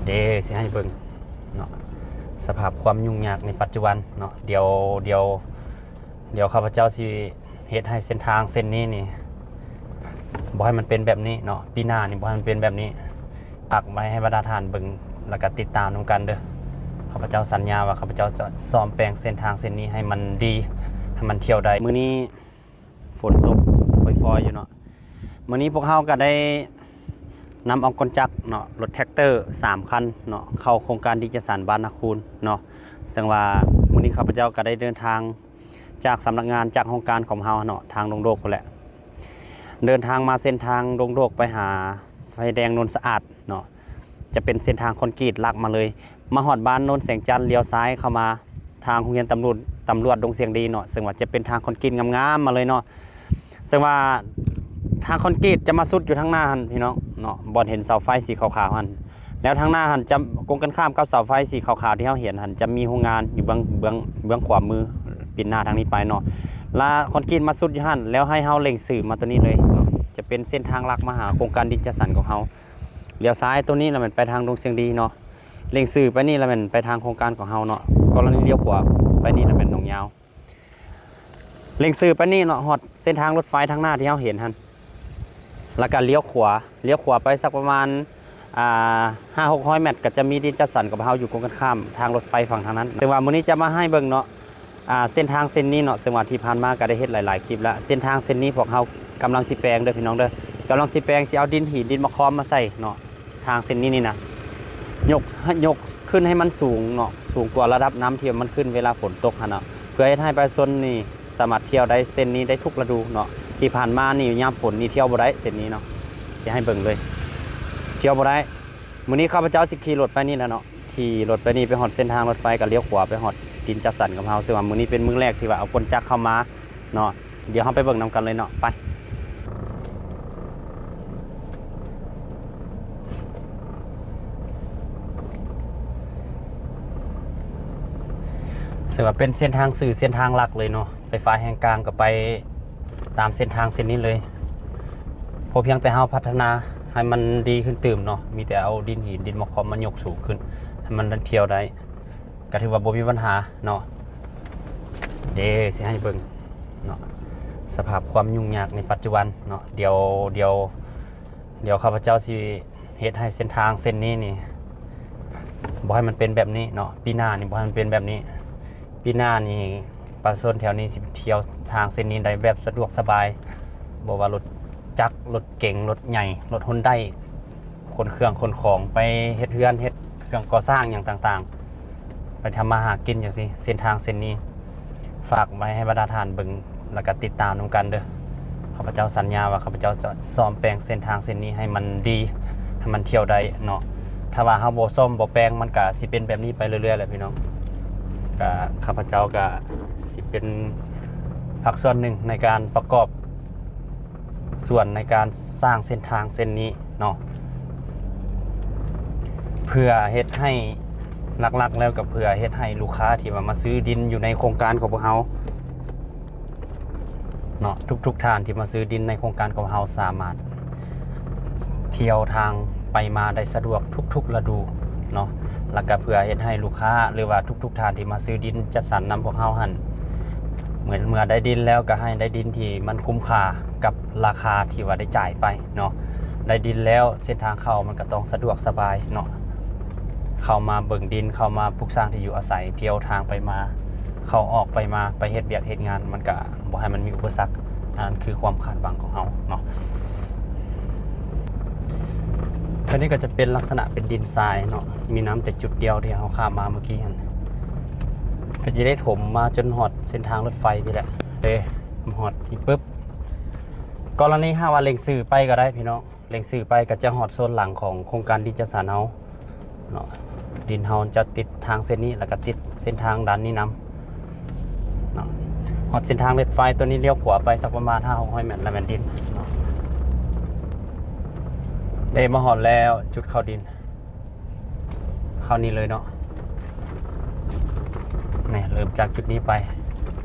ເດ ຊິໃຫ້ເບິ່ງເນາະ ສະພາບຄວາມຫຍຸ້ງຍາກໃນປັດຈຸບັນເນາະ. ດຽວ ດຽວ ດຽວຂ້າພະເຈົ້າຊິເຮັດໃຫ້ເສັ້ນທາງເສັ້ນນີ້ນີ້ ບໍ່ໃຫ້ມັນເປັນແບບນີ້ເນາະ, ປີໜ້ານີ້ບໍ່ໃຫ້ມັນເປັນແບບນີ້. ຝາກໄວ້ໃຫ້ບັນດາທ່ານເບິ່ງ ແລ້ວກໍຕິດຕາມນຳກັນເດີ. ຂ້າພະເຈົ້າສັນຍາວ່າຂ້າພະເຈົ້າຈະສ້ອມແປງເສັ້ນທາງເສັ້ນນີ້ໃຫ້ມັນດີ ໃຫ້ມັນທ່ຽວໄດ້. ມື້ນີ້ຝົນຕົກຝອຍໆຢູ່ເນາະ. ມື້ນີ້ພວກເຮົາກໍໄດ້ນຳເອົາກົນຈັກເນາະ, ລົດແທກເຕີສາມຄັນເນາະ ເຂົ້າໂຄງການດິນຈັດສັນບ້ານນາຄູນເນາະ. ເຊິ່ງວ່າມື້ນີ້ຂ້າພະເຈົ້າກໍໄດ້ເດີນທາງຈາກສຳນັກງານ ຈາກໂຮງການຂອງເຮົາເນາະ ທາງດົງໂດກພຸ້ນແຫຼະ ເດີນທາງມາເສັ້ນທາງດົງໂດກໄປຫາໄຟແດງໂນນສະອາດເນາະ. ຈະເປັນເສັ້ນທາງຄອນກຣີດຫຼັກມາເລີຍ. ມາຮອດບ້ານໂນນແສງຈັນ ລ້ຽວຊ້າຍເຂົ້າມາທາງໂຮງຮຽນຕຳຫຼວດ ຕຳຫຼວດດົງສຽງດີເນາະ, ເຊິ່ງວ່າຈະເປັນທາງຄອນກຣີດງາມໆມາເລີຍເນາະ. ເຊິ່ງວ່າທາງຄອນກຣີດຈະມາສຸດຢູ່ທາງໜ້າຫັ້ນພີ່ນ້ອງເນາະ, ບ່ອນເຫັນເສົາໄຟສີຂາວໆຫັ້ນ. ແລ້ວທາງໜ້າຫັ້ນຈະກົງກັນຂ້າມກັບເສົາໄຟສີຂາວໆທີ່ເຮົາເຫັນຫັ້ນ ຈະມີໂຮງງານຢູ່ເບື້ອງ ເບື້ອງ ເບື້ອງຂວາມື ປິ່ນໜ້າທາງນີ້ໄປເນາະ. ລະຄອນກຣີດມາສຸດຢູ່ຫັ້ນ ແລ້ວໃຫ້ເຮົາເລັງຊື່ມາໂຕນີ້ເລີຍເນາະ, ຈະເປັນເສັ້ນທາງຫຼັກມາຫາໂຄງການດິນຈັດສັນຂອງເຮົາ. ລ້ຽວຊ້າຍໂຕນີ້ລະແມ່ນໄປທາງດົງສຽງດີເນາະ, ເລັງຊື່ໄປນີ້ລະແມ່ນໄປທາງໂຄງການຂອງເຮົາເນາະ. ກໍລະນີລ້ຽວຂວາໄປນີ້ລະແມ່ນໜອງຍາວ. ເລັງຊື່ໄປນີ້ເນາະ ຮອດເສັ້ນທາງລົດໄຟທາງໜ້າທີ່ເຮົາເຫັນຫັ້ນ ແລ້ວກໍລ້ຽວຂວາ ລ້ຽວຂວາໄປສັກປະມານ ອ່າ ຫ້າຫົກຮ້ອຍແມັດ ກໍຈະມີດິນຈັດສັນກັບເຮົາຢູ່ກົງກັນຂ້າມທາງລົດໄຟຝັ່ງທາງນັ້ນ. ເຊິ່ງວ່າມື້ນີ້ຈະມາໃຫ້ເບິ່ງເນາະ ອ່າ ເສັ້ນທາງເສັ້ນນີ້ເນາະ, ເຊິ່ງວ່າທີ່ຜ່ານມາກໍໄດ້ເຮັດຫຼາຍໆຄລິບແລ້ວ. ເສັ້ນທາງເສັ້ນນີ້ພວກເຮົາກຳລັງຊິແປງເດີພີ່ນ້ອງເດີ, ກຳລັງຊິແປງ ຊິເອົາດິນຫີນ ດິນມະຄອມມາໃສ່ເນາະ. ທາງເສັ້ນນີ້ນີ້ນະ ຍົກ ຍົກຂຶ້ນໃຫ້ມັນສູງເນາະ, ສູງກວ່າລະດັບນ້ຳທີ່ມັນຂຶ້ນເວລາຝົນຕົກຫັ້ນເນາະ, ເພື່ອເຮັດໃຫ້ປະຊາຊົນນີ້ສາມາດທ່ຽວໄດ້ເສັ້ນນີ້ໄດ້ທຸກລະດູເນາະ. ທີ່ຜ່ານມານີ້ຍາມຝົນນີ້ທ່ຽວບໍ່ໄດ້ເສັ້ນນີ້ເນາະ, ຈະໃຫ້ເບິ່ງເລີຍ ທ່ຽວບໍ່ໄດ້. ມື້ນີ້ຂ້າພະເຈົ້າຊິຂີ່ລົດໄປນີ້ແຫຼະເນາະ, ຂີ່ລົດໄປນີ້ໄປຮອດເສັ້ນທາງລົດໄຟ ກໍລ້ຽວຂວາໄປຮອດດິນຈັດສັນຂອງເຮົາ. ເຊິ່ງວ່າມື້ນີ້ເປັນມື້ແລກທີ່ວ່າເອົາກົນຈັກເຂົ້າມາ ເນາະ, ດຽວເຮົາໄປເບິ່ງນຳກັນເລີຍເນາະ ໄປ. ເຊິ່ງວ່າເປັນເສັ້ນທາງຊື່ ເສັ້ນທາງຫຼັກເລີຍເນາະ, ໄຟຟ້າແຮງກາງກໍໄປຕາມເສັ້ນທາງເສັ້ນນີ້ເລີຍ. ພໍພຽງແຕ່ເຮົາພັດທະນາໃຫ້ມັນດີຂຶ້ນຕື່ມເນາະ, ມີແຕ່ເອົາດິນຫີນ ດິນມະຄອມມາຍົກສູງຂຶ້ນ ໃຫ້ມັນທ່ຽວໄດ້ ກໍຖືວ່າບໍ່ມີບັນຫາເນາະ. ເດ ຊິໃຫ້ເບິ່ງເນາະ ສະພາບຄວາມຫຍຸ້ງຍາກໃນປັດຈຸບັນເນາະ. ດຽວ ດຽວ ດຽວຂ້າພະເຈົ້າຊິເຮັດໃຫ້ເສັ້ນທາງເສັ້ນນີ້ນີ້ ບໍ່ໃຫ້ມັນເປັນແບບນີ້ເນາະ, ປີໜ້ານີ້ບໍ່ໃຫ້ມັນເປັນແບບນີ້. ປີໜ້ານີ້ປະຊາຊົນແຖວນີ້ຊິທ່ຽວທາງເສັ້ນນີ້ໄດ້ແບບສະດວກສະບາຍ, ບໍ່ວ່າລົດຈັກ ລົດເກັງ ລົດໃຫຍ່ ລົດຮອນໄດ ຂົນເຄື່ອງຂົນຂອງໄປເຮັດເຮືອນ ເຮັດເຄື່ອງກໍ່ສ້າງຫຍັງຕ່າງໆ ໄປທຳມາຫາກິນຈັ່ງຊີ້. ເສັ້ນທາງເສັ້ນນີ້ ຝາກໄວ້ໃຫ້ບັນດາທ່ານເບິ່ງ ແລ້ວກໍຕິດຕາມນຳກັນເດີ. ຂ້າພະເຈົ້າສັນຍາວ່າຂ້າພະເຈົ້າຈະສ້ອມແປງເສັ້ນທາງເສັ້ນນີ້ໃຫ້ມັນດີ ໃຫ້ມັນທ່ຽວໄດ້ເນາະ. ຖ້າວ່າເຮົາບໍ່ສ້ອມບໍ່ແປງ ມັນກໍຊິເປັນແບບນີ້ໄປເລື້ອຍໆແຫຼະພີ່ນ້ອງ. ກໍຂ້າພະເຈົ້າກໍຊິເປັນພາກສ່ວນໜຶ່ງໃນການປະກອບ ສ່ວນໃນການສ້າງເສັ້ນທາງເສັ້ນນີ້ເນາະ ເພື່ອເຮັດໃຫ້ ຫຼັກໆແລ້ວກໍເພື່ອເຮັດໃຫ້ລູກຄ້າທີ່ວ່າມາຊື້ດິນຢູ່ໃນໂຄງການຂອງພວກເຮົາເນາະ, ທຸກໆທ່ານທີ່ມາຊື້ດິນໃນໂຄງການຂອງເຮົາສາມາດທ່ຽວທາງໄປມາໄດ້ສະດວກທຸກໆລະດູເນາະ. ແລ້ວກໍເພື່ອເຮັດໃຫ້ລູກຄ້າ ຫຼືວ່າທຸກໆທ່ານທີ່ມາຊື້ດິນຈັດສັນນຳພວກເຮົາຫັ້ນ ເມື່ອ ເມື່ອໄດ້ດິນແລ້ວກໍໃຫ້ໄດ້ດິນທີ່ມັນຄຸ້ມຄ່າກັບລາຄາທີ່ວ່າໄດ້ຈ່າຍໄປເນາະ. ໄດ້ດິນແລ້ວເສັ້ນທາງເຂົ້າມັນກໍຕ້ອງສະດວກສະບາຍເນາະ, ເຂົ້າມາເບິ່ງດິນ ເຂົ້າມາປຸກສ້າງທີ່ຢູ່ອາໄສ ທ່ຽວທາງໄປມາ ເຂົ້າອອກໄປມາ ໄປເຮັດວຽກເຮັດງານ ມັນກໍບໍ່ໃຫ້ມັນມີອຸປະສັກ. ອັນນັ້ນຄືຄວາມຄາດຫວັງຂອງເຮົາເນາະ. ອັນນີ້ກໍຈະເປັນລັກສະນະເປັນດິນຊາຍເນາະ, ມີນ້ຳແຕ່ຈຸດດຽວທີ່ເຮົາຂ້າມມາເມື່ອກີ້ຫັ້ນ ກໍຈະໄດ້ຖົມມາຈົນຮອດເສັ້ນທາງລົດໄຟນີ້ແຫຼະເດ້. ມາຮອດນີ້ປຶບ ກໍລະນີຫາກວ່າເລັງຊື່ໄປກໍໄດ້ພີ່ນ້ອງ, ເລັງຊື່ໄປກໍຈະຮອດໂຊນຫຼັງຂອງໂຄງການດິນຈັດສັນເຮົາເນາະ. ດິນເຮົາຈະຕິດທາງເສັ້ນນີ້ ແລ້ວກໍຕິດເສັ້ນທາງດ້ານນີ້ນຳເນາະ. ຮອດເສັ້ນທາງລົດໄຟຕົວນີ້ ລ້ຽວຂວາໄປສັກປະມານຫ້າຫົກຮ້ອຍແມັດ ແລ້ວແມ່ນດິນເນາະ. ເດ້ ມາຮອດແລ້ວ ຈຸດເຂົ້າດິນ ເຂົ້ານີ້ເລີຍເນາະ. ນີ້ ເລີ່ມຈາກຈຸດນີ້ໄປ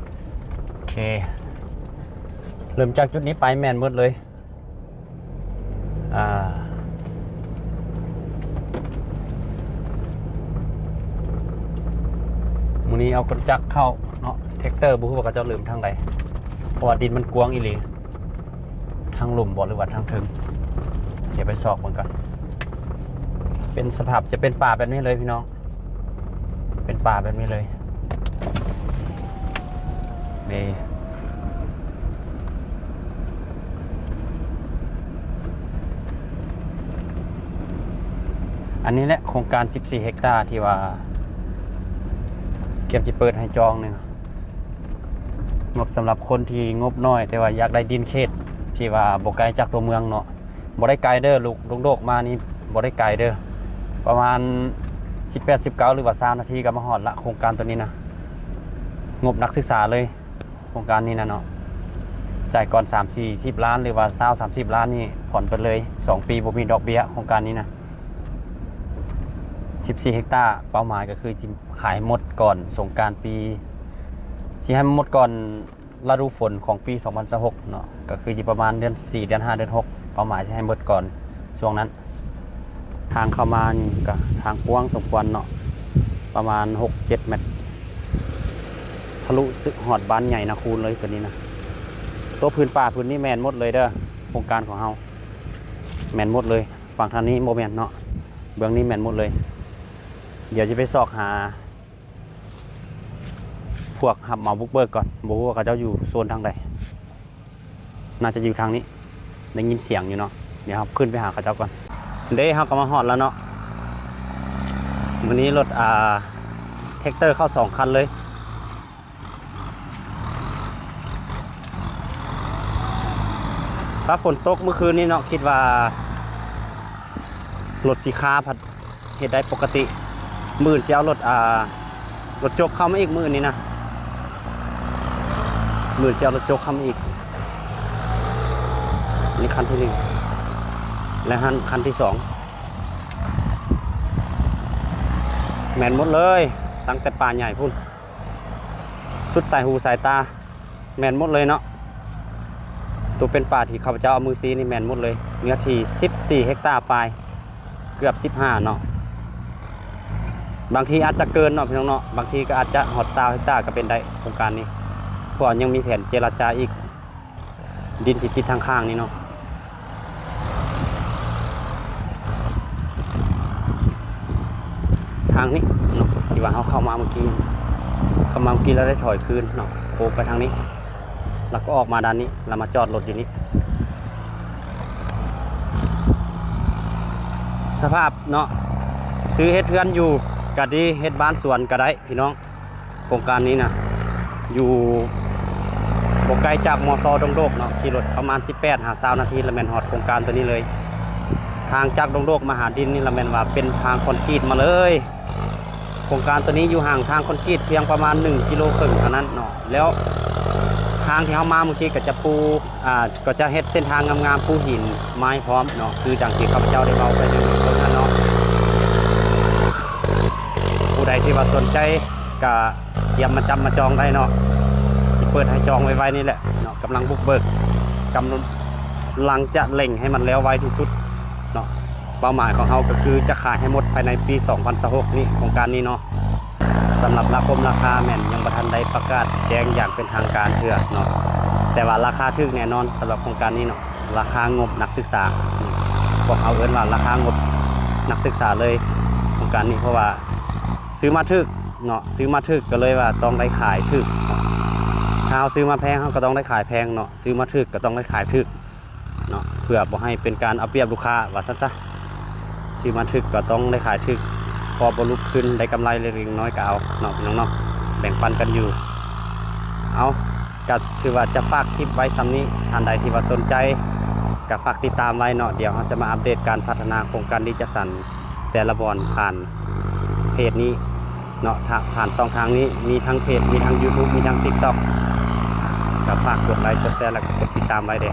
ໂອເຄ ເລີ່ມຈາກຈຸດນີ້ໄປແມ່ນໝົດເລີຍ. ອ່າ ນີ້ເອົາລົດຈັກເຂົ້າເນາະ ແທັກເຕີ ບໍ່ຮູ້ວ່າເຂົາເຈົ້າເລີ່ມທາງໃດ ເພາະວ່າດິນມັນກວ້າງອີ່ຫຼີ ທາງລຸ່ມບໍ່ ຫຼືວ່າທາງເທິງ ດຽວໄປຊອກເບິ່ງກ່ອນ. ເປັນສະພາບ ຈະເປັນປ່າແບບນີ້ເລີຍພີ່ນ້ອງ ເປັນປ່າແບບນີ້ເລີຍ ນີ້ ອັນນີ້ແຫຼະໂຄງການສິບສີ່ເຮັກຕາທີ່ວ່າກຽມຊິເປີດໃຫ້ຈອງນີ້ ງົບສຳລັບຄົນທີ່ງົບນ້ອຍ ແຕ່ວ່າຢາກໄດ້ດິນເຂດທີ່ວ່າບໍ່ໄກຈາກຕົວເມືອງເນາະ ບໍ່ໄດ້ໄກເດີ ລູກດົງໂດກມານີ້ບໍ່ໄດ້ໄກເດີ ປະມານສິບແປດ ສິບເກົ້າ ຫຼືວ່າຊາວນາທີກໍມາຮອດລະ ໂຄງການໂຕນີ້ນະ ງົບນັກສຶກສາເລີຍ ໂຄງການນີ້ນະເນາະ ຈ່າຍກ່ອນສາມສີ່ສິບລ້ານ ຫຼືວ່າຊາວສາມສິບລ້ານນີ້ ຜ່ອນໄປເລີຍສອງປີ ບໍ່ມີດອກເບ້ຍ ໂຄງການນີ້ນະ ສິບສີ່ເຮັກຕາ ເປົ້າໝາຍກໍຄືຊິຂາຍໃຫ້ໝົດກ່ອນສົງການປີ ຊິໃຫ້ໝົດກ່ອນ ລະດູຝົນຂອງປີສອງພັນຊາວຫົກເນາະ ກໍຄືຊິປະມານເດືອນສີ່ ເດືອນຫ້າ ເດືອນຫົກ ເປົ້າໝາຍຊິໃຫ້ໝົດກ່ອນຊ່ວງນັ້ນ. ທາງເຂົ້າມານີ້ກໍທາງກວ້າງສົມຄວນເນາະ ປະມານຫົກເຈັດແມັດ ທະລຸຮອດບ້ານໃຫຍ່ນາຄູນເລີຍໂຕນີ້ນະ. ໂຕພື້ນປ່າພື້ນນີ້ແມ່ນໝົດເລີຍເດີ ໂຄງການຂອງເຮົາ ແມ່ນໝົດເລີຍ. ຝັ່ງທາງນີ້ບໍ່ແມ່ນເນາະ ເບື້ອງນີ້ແມ່ນໝົດເລີຍ. ດຽວຈະໄປຊອກຫາ ພວກຮັບເໝົາບຸກເບີກກ່ອນ ບໍ່ຮູ້ວ່າເຂົາເຈົ້າຢູ່ໂຊນທາງໃດ ໜ້າຈະຢູ່ທາງນີ້ ໄດ້ຍິນສຽງຢູ່ເນາະ. ດຽວເຮົາຂຶ້ນໄປຫາເຂົາເຈົ້າກ່ອນ. ເດ້ ເຮົາກໍມາຮອດແລ້ວເນາະ. ມື້ນີ້ລົດ ອ່າ ແທັກເຕີເຂົ້າສອງຄັນເລີຍ. ຖ້າຝົນຕົກມື້ຄືນນີ້ເນາະ ຄິດວ່າລົດສີຄາພັດເຮັດໄດ້ປົກກະຕິ. ມື້ອື່ນຊິເອົາລົດ ອ່າ ລົດຈົກເຂົ້າມາອີກ ມື້ອື່ນນີ້ນະ ມື້ອື່ນຊິເອົາລົດຈົກເຂົ້າມາອີກ. ນີ້ຄັນທີໜຶ່ງ ແລະ ຫັ້ນຄັນທີສອງ ແມ່ນໝົດເລີຍ ຕັ້ງແຕ່ປ່າໃຫຍ່ພຸ້ນ ສຸດສາຍຫູສາຍຕາ ແມ່ນໝົດເລີຍເນາະ. ໂຕເປັນປ່າທີ່ຂ້າພະເຈົ້າເອົາມືຊີ້ນີ້ແມ່ນໝົດເລີຍ ເນື້ອທີ່ສິບສີ່ເຮັກຕາປາຍ ເກືອບສິບຫ້າເນາະ. ບາງທີອາດຈະເກີນເນາະ ພີ່ນ້ອງເນາະ ບາງທີກໍອາດຈະຮອດຊາວເຮັກຕາກໍເປັນໄດ້ ໂຄງການນີ້ ເພາະຍັງມີແຜນເຈລະຈາອີກ ດິນທີ່ຕິດທາງຂ້າງນີ້ເນາະ. ທາງນີ້ເນາະ ທີ່ວ່າເຮົາເຂົ້າມາເມື່ອກີ້ ເຂົ້າມາເມື່ອກີ້ແລ້ວໄດ້ຖອຍຄືນເນາະ ໂຄ້ງໄປທາງນີ້ ແລ້ວກໍອອກມາດ້ານນີ້ ແລ້ວມາຈອດລົດຢູ່ນີ້. ສະພາບເນາະ ຊື້ເຮັດເຮືອນຢູ່ກໍດີ ເຮັດບ້ານສວນກໍໄດ້ ພີ່ນ້ອງ. ໂຄງການນີ້ນະ ຢູ່ບໍ່ໄກຈາກ ມຊ ດົງໂດກເນາະ ຂີ່ລົດປະມານສິບແປດຫາຊາວນາທີ ລະແມ່ນຮອດໂຄງການໂຕນີ້ເລີຍ. ທາງຈາກດົງໂດກມາຫາດິນນີ້ ລະແມ່ນວ່າເປັນທາງຄອນກຣີດມາເລີຍ. ໂຄງການໂຕນີ້ຢູ່ຫ່າງທາງຄອນກຣີດພຽງປະມານໜຶ່ງກິໂລເຄິ່ງເທົ່ານັ້ນເນາະ. ແລ້ວທາງທີ່ເຮົາມາເມື່ອກີ້ກໍຈະປູ ອ່າ ກໍຈະເຮັດເສັ້ນທາງງາມໆ ປູຫີນໄມ້ພ້ອມເນາະ ຄືດັ່ງທີ່ຂ້າພະເຈົ້າໄດ້ເວົ້າໄປໃນເບື້ອງຕົ້ນນັ້ນເນາະ. ຜູ້ໃດທີ່ວ່າສົນໃຈກໍກຽມມາຈັບມາຈອງໄດ້ເນາະ ຊິເປີດໃຫ້ຈອງໄວໆນີ້ແຫຼະເນາະ. ກຳລັງບຸກເບີກ ກຳລັງຈະເລັ່ງໃຫ້ມັນແລ້ວໄວທີ່ສຸດເນາະ. ເປົ້າໝາຍຂອງເຮົາກໍຄືຈະຂາຍໃຫ້ໝົດພາຍໃນປີສອງພັນຊາວຫົກນີ້ ໂຄງການນີ້ເນາະ. ສຳລັບລາຄົມລາຄາແມ່ນຍັງບໍ່ທັນໄດ້ປະກາດແຈ້ງຢ່າງເປັນທາງການເທື່ອເນາະ ແຕ່ວ່າລາຄາຖືກແນ່ນອນສຳລັບໂຄງການນີ້ເນາະ. ລາຄາງົບນັກສຶກສາ ພວກເຮົາເອີ້ນວ່າລາຄາງົບນັກສຶກສາເລີຍ ໂຄງການນີ້ ເພາະວ່າຊື້ມາຖືກເນາະ ຊື້ມາຖືກກໍເລີຍວ່າຕ້ອງໄດ້ຂາຍຖືກເນາະ. ຖ້າເຮົາຊື້ມາແພງ ເຮົາກໍຕ້ອງໄດ້ຂາຍແພງເນາະ ຊື້ມາຖືກກໍຕ້ອງໄດ້ຂາຍຖືກ ເນາະ ເພື່ອບໍ່ໃຫ້ເປັນການເອົາປຽບລູກຄ້າວ່າຊັ້ນຊະ. ຊື້ມາຖືກກໍຕ້ອງໄດ້ຂາຍຖືກ ພໍບໍ່ລຸກທຶນ ໄດ້ກຳໄລເລັກໆນ້ອຍໆກໍເອົາເນາະ ພີ່ນ້ອງເນາະ ແບ່ງປັນກັນຢູ່. ເອົາ ກໍຖືວ່າຈະຝາກຄລິບໄວ້ສ່ຳນີ້ ທ່ານໃດທີ່ວ່າສົນໃຈກໍຝາກຕິດຕາມໄວ້ເນາະ. ດຽວເຮົາຈະມາອັບເດດການພັດທະນາໂຄງການດີຈັດສັນແຕ່ລະບ່ອນຜ່ານເພຈນີ້ ເນາະ ຜ່ານ ຜ່ານຊ່ອງທາງນີ້ ມີທັງເພຈ ມີທັງ YouTube ມີທັງ TikTok ກໍຝາກກົດໄລ ກົດແຊ ແລ້ວກໍກົດຕິດຕາມໄວ້ເດີ້.